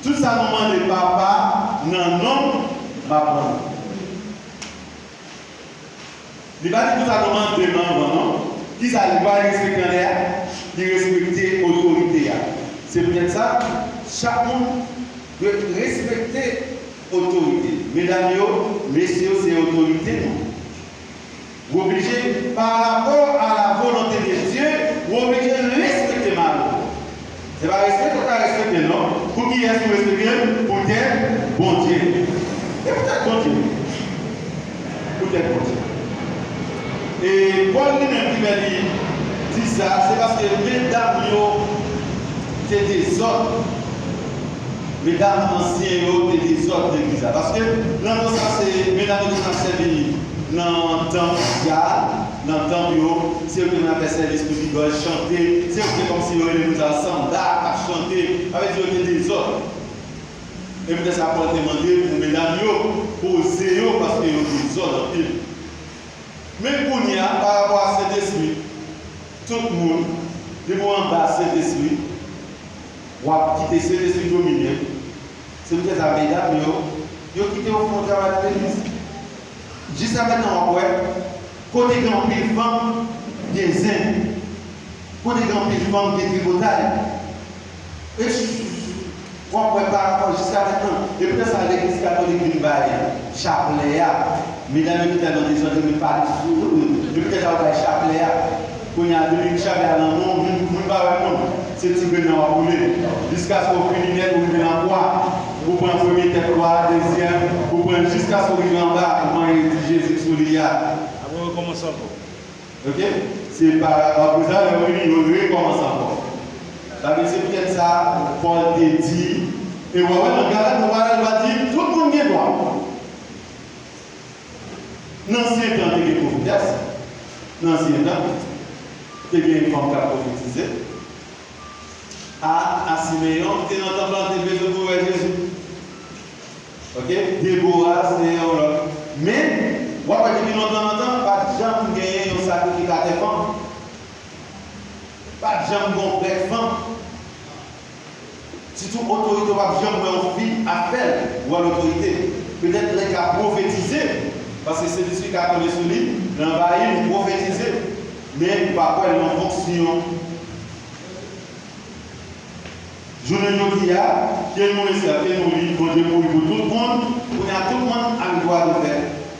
tout sa nou mande Papa, nan non m, m ap ban nou. Li pa di tout sa nou mande m anvan, non. Kisa li pa respekte anlè a? Li respekte otorite a. Se poutèt sa, chak moun dwe respekte otorite. Medam yo, mesye yo, se otorite nou. Ou oblije, pa rapò a la volonte de Dye, ou oblije respekte mari w. Se pa respekte w ka respekte l, non. Pou kiyès ou respekte l? Poutèt Bondye. E poutèt Bondye. Poutèt Bondye. E Pòl li menm ki fè li di sa, se paske medam yo te dezòd. Medam ansyen yo te dezòd legliz la. Paske nan tan sa, se medam yo te konn ap sèvi nan tanp, nan tanp yo, se yo ki te konn ap fè sèvis pou zidòl, chante, se yo ki te kòmsi yo rele moun sa yo samba, ap chante, sa vle di yo te dezòd. E poutèt sa Pòl te mande pou medam yo poze yo, paske yo dezòd anpil. Men kounye a, pa rapò a Sentespri, tout moun, depi w anba Sentespri, w ap kite Sentespri domine. Se poutèt sa medam yo, yo kite yo fè yon travay nan legliz. Jiska mentnan w ap wè, kote gen anpil fanm, gen zen. Kote gen anpil fanm, gen tripotay. E w ap wè pa rapò jiska mentnan. E poutèt sa legliz katolik vin bay chaplè a. Medam yo te tèlman dezòde, men pa di sou yo poutèt sa yo bay chaplè a. Kounye a, depi chaplè a nan men w, moun, moun pa wè moun. Se ti grenn nan w ap boule. Jiskaske w fini nèt, ou rive nan kwa. Ou pran premye tèt kwa a, dezyèm, ou pran l jiskaske w rive anba, ou mande di Jezi sou li a. Apre w rekòmanse ankò. Ok? Se pa, apre sa, lè w vini, yo rekòmanse ankò. Sa vle di, se poutèt sa, Pòl te di, e w ap wè nan Galat, nou va wè, l va di, tout moun gen dwa. Nan ansyen tan, te gen pwofetès. Nan ansyen tan, te gen fanm k ap pwofetize. A, a Simeyon, ki te nan tanp lan, te bezwen pou wè Jezi. Ok? Debora, se yon lòt. Men, w ap wè depi lontan, lontan, pa t janm genyen yon sakrifikatè fanm. Pa t janm gen yon prèt fanm. Sitou otorite, w p ap janm wè yon fi ap fè l, wòl otorite. Petèt lè l ka pwofetize, paske Sentespri ka tonbe sou li, l anvayi l, li pwofetize. Men ou p ap wè l nan fonksyon. Jounen jodi a, ke nou resevwa, ke nou li, Bondye mouri pou tout moun, kounye a tout moun ak dwa de fè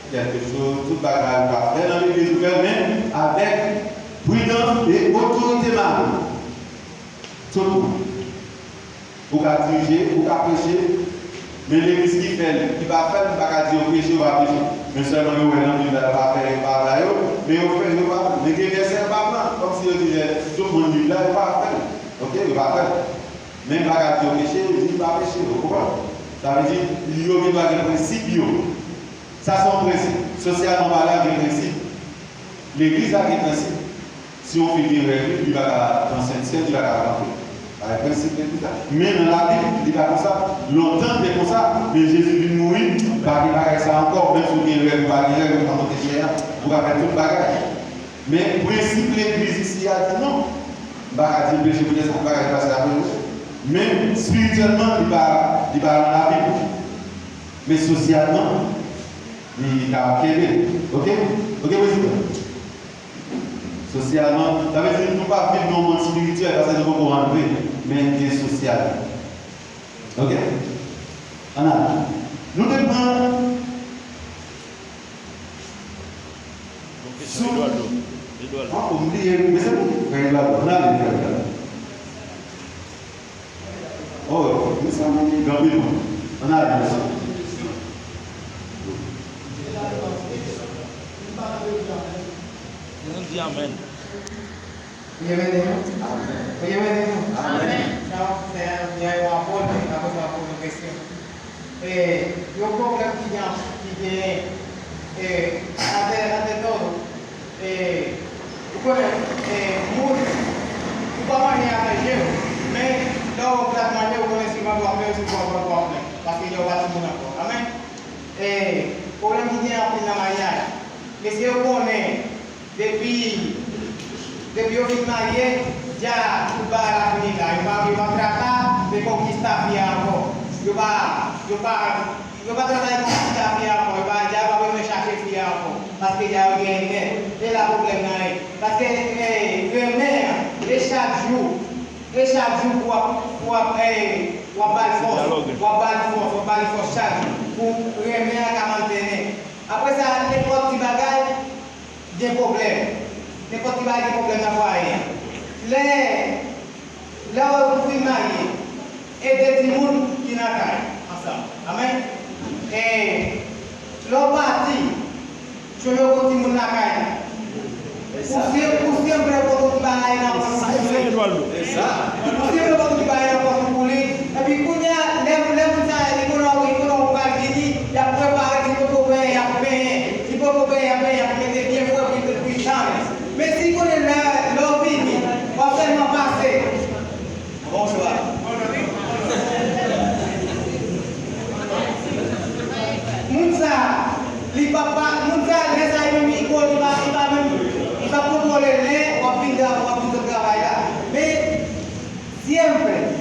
kèlkeswa, tout bagay ou ka fè nan legliz ou fè, men avèk pridans e otorite mari. Tout moun. Ou ka dirije, ou ka preche, Men legliz ki fè l, ki pa fè l, m pa ka di yo peche, yo pa peche. Men sèlman yo wè nan Bib la, yo pa fè, yo pa ba yo, men yo fè, yo pa fè. Men gen vèsè yo pa pran, kòmsi yo di lè tout moun Bib la, yo pa fè l. Oke, yo pa fè l. Men m pa ka di yo peche, yo di pa peche, ou konprann? Sa vle di, yo gen dwa gen prensip yo. Sa se yon prensip. Sosyalman palan, gen prensip. Legliz la gen prensip. Si yon fi gen rèv li, li pa ka pran sent syèl, li pa ka kanpe. Bagay prensip legliz la. Men nan Labib, li pa konsa. Lontan te konsa, men Jezi vin mouri, pa gen bagay sa ankò. Menm si w gen rèv, ou pa gen rèv, ou ka monte chè a, ou ka fè tout bagay. Men prensip legliz isi a di non. M pa ka di l peche poutèt sa, m pa ka di l pase la peche. Men espirityèlman, li pa, li pa nan Labib. Men sosyalman, li ka kenbe. Oke? Oke, prezidan? Sosyalman, sa vle di nou pa viv nan yon mond espirityèl paske nou poko rantre, men gen sosyal. Oke? Ann ale. Nou te pran sou... Edouardo. Edouardo. Ah, m bliye, mezanmi, frè Edouardo, ann ale, frè Edouardo. Oh, mezanmi, gen anpil moun. Ann ale, mezanmi. Mezanmi, di amèn. Ou ye beni nou? Amèn. Ou ye beni nou? Amèn. Sa w ap fè a, gen yon apòl, men apre sa w ap poze yon kesyon. E, yon pwoblèm ki gen, ki genyen, e, atè, atè tou, e, ou konnen, e, moun, ou pa manje avè je w, men lè w pral manje, ou konnen si vant w ap plen, si vant w ap plen, paske lè w pa timoun ankò. Amèn. E, pwoblèm ki genyen anpil nan maryaj, mesye yo konnen, Depi, depi yo fin marye, dja tout bagay la fini la. Yo pa, yo pa traka, yo pa konkista fi a ankò. Yo pa, yo pa, yo pa traka, yo pa konkista fi a ankò. Yo pa, dja yo pa bezwen chache fi a ankò. Paske dja yo genyen nèt. E la pwoblèm nan ye. Paske, eh, renmen an, e chak jou, e chak jou pou w ap, pou w ap, eh, w ap ba l fòs. W ap ba l fòs, w ap ba l fòs chak jou. Pou renmen an ka mantene. Apre sa, nenpòt ti bagay, gen pwoblèm. Nenpòt ki bagay gen pwoblèm nan fwaye a. Lè, lè w fin marye, e de timoun ki nan kay ansanm. Amèn. E lè w pati, chonje w gon timoun lakay la. Ou se, ou se vle poto ki bagay nan pòt pou koule. Sa e fè Edouardo. Ou se vle poto ki bagay nan pòt pou koule. Epi kounye a, lè, lè moun sa, li konnen, li konnen w pral vini, y ap prepare ti poto benyen, y ap benyen. Ti poto benyen, y ap benyen, y ap mete byen fre pou li, pou li tann. Men si konnen lè, lè w vini, w ap sèlman pase. Bonswa. Moun sa, li pa, pa, moun sa, lè sa, li menm, li ko, li pa, li pa menm, li pa kontwole lè w ap vin tra-, w ap vin sot travay la. Men, Siyempre,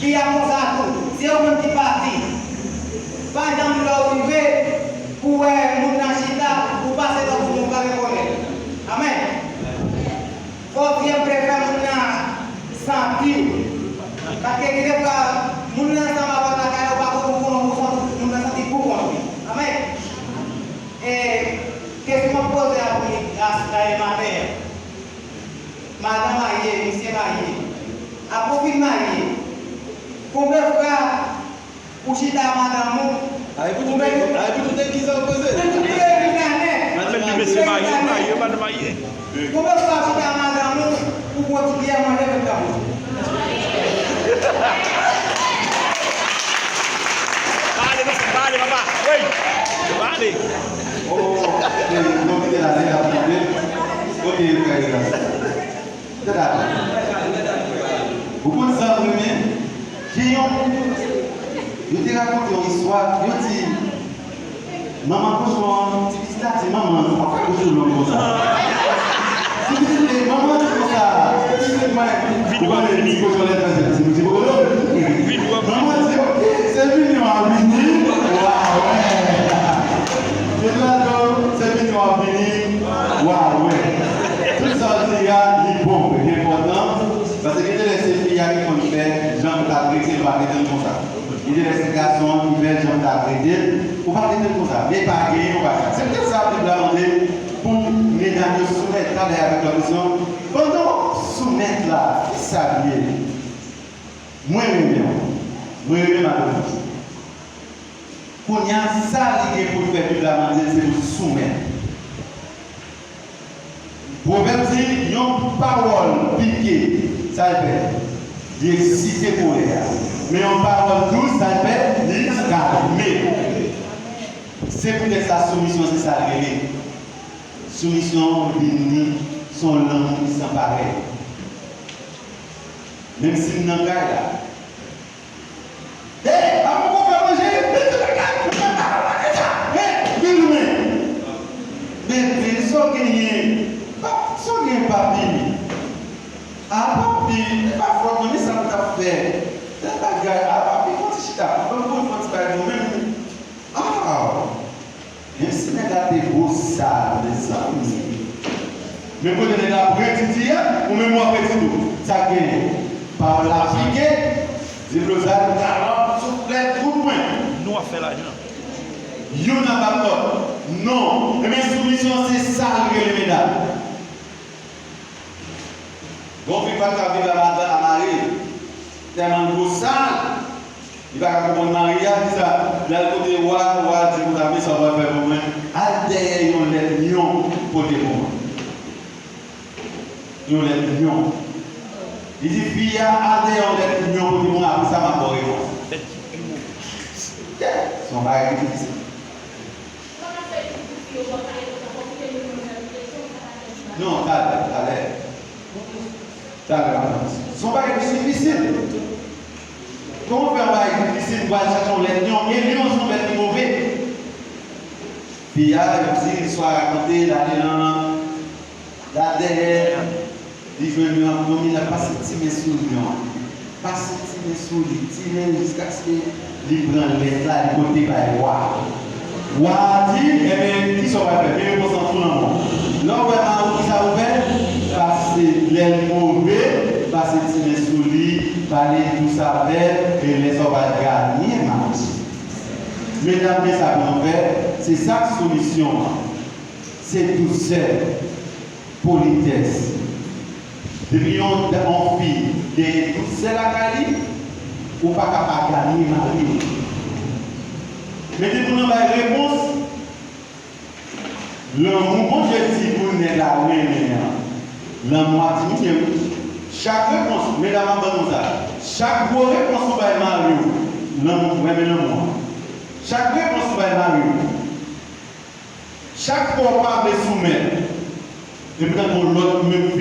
fi a konsa tou, se ou menm ki pati. Pa janm lè w rive pou wè moun nan chita, ou pase tankou moun pa rekonèt. Amèn. Fò w siyempre fè moun nan santi w. Paske gen defwa, moun nan ansanm avè w lakay ou, pa konn ou konnen ou santi moun nan santi pou kont li. Amèn. E kesyon m ap poze a pou li, a, a, maten an. Madan marye, misye marye. Apre w fin marye, konbyen fwa ou chita a madanm ou, ou mete, pou tout legliz la ou poze. Pou tout legliz la nèt. Madanm li, mesye marye, marye, madan marye. Konbyen fwa ou chita a madanm ou, ou pran ti kiyè manje met nan bouch ou? Pale, mesye, pale, papa. Wi. Pale. Oh, oh, oh. Ok, nou kite la, se la pou mande. Ok, frè Eras. Tande. Ou konn sa m renmen? Gen yon, yo te rakonte yon istwa, yo di, manman kochon an, ti pitit la di manman an, "Sa fè kochon long konsa?" Ti pitit la di manman an konsa, ti pitit mwen, ou konnen ti kochon lè fè ti, ti kochon long. Manman di, "Ok, se vini w ap vini, w a wè." Edouardo, se vini w ap vini, w a wè. Tout sa w di a, li bon, li enpòtan. Paske gen de lè se fi a ki konn fè jan l ta trete l, pa trete l konsa. Gen de lè se gason an ki fè jan l ta trete l, ou pa trete l konsa. Men pa genyen, ou pa sa. Se poutèt sa Bib la mande pou medam yo soumèt, travay avèk lòt kesyon. Pandan w ap soumèt la, ki sa l ye? Mwen renmen w. Mwen renmen madanm mwen. Kounye a, sa li gen pou l fè Bib la mande l, se pou l soumèt. Pwovèb di, yon pawòl pike, sa l fè? Li eksite kolè a. Men yon pawòl dous, sa l fè? Li kalme. Se poutèt sa, soumisyon, se sa l rele. Soumisyon vin ni se yon lanmou ki san parèy. Menm si m nan kay la, Hey, pa poko fè manje, men tout bagay, men pa la deja. Hey, vin men. Men, men, sa w genyen? Pa, sa w genyen, papi? A, papi, e pa fòt mwen, men sa m t ap fè. Tèl bagay, a, papi, fè yon ti chita. Ban m fè yon ti bagay pou mwen menm. A. Menm si nèg la te bosal, mezanmi. Men kote nèg la ap redi di a, ou menm w ap redi tou. Sa k genyen? Pawòl la pike, deblozay, kalòt, souflèt, kout pwen. Nou ap fè lajan. Youn ap bat lòt. Non. Ebyen, soumisyon, se sa l rele, medam. Gon fi pa t ka viv a madanm, a mari l. Tèlman l bosal, li pa ka konprann mari a, li di sa. Li al kote wa, wa di konsa, men sa w pral fè pou mwen? Al dèyè yon lèt lyon pote pou mwen. Yon lèt lyon. Li di fi a, al dèyè yon lèt lyon pote pou mwen, apre sa m ap ba w repons. Yeah, se yon bagay ki difisil. Non, talè, talè. Talè, madanm. Se yon bagay ki difisil. Kòman w fè yon bagay ki difisil pou al chache yon lèt lyon? E lyon se yon bèt ki move. Fi a, yo di, istwa rakonte, l ale nan, l al dèyè, li jwenn yon, yon moun, l ap pase ti men sou lyon an. Pase ti men sou li, ti men jiskaske li pran lèt la, li pote bay wa a. Wa a di, ebyen, kisa w pral fè? Men repons lan sou lanmò. Lè w wè mari w, kisa pou w fè? Pase, lè l move, pase ti men sou li, pale dous avè l, e lè sa w pral ganye mari w. Medam, men sa pou nou fè, se sa k soumisyon an. Se dousè, politès. Depi yon, yon fi genyen dousè lakay li, ou pa ka pa ganye mari w. Men depi w nan bay repons, lanmou Bondye di pou nèg la renmen an, lanmou a diminye wi. Chak repons, medam ap ban nou sa, chak gwo repons ou bay mari w, lanmou, renmen lanmou an. Chak repons ou bay mari w, chak fwa w pa vle soumèt, epi tankou lòt menm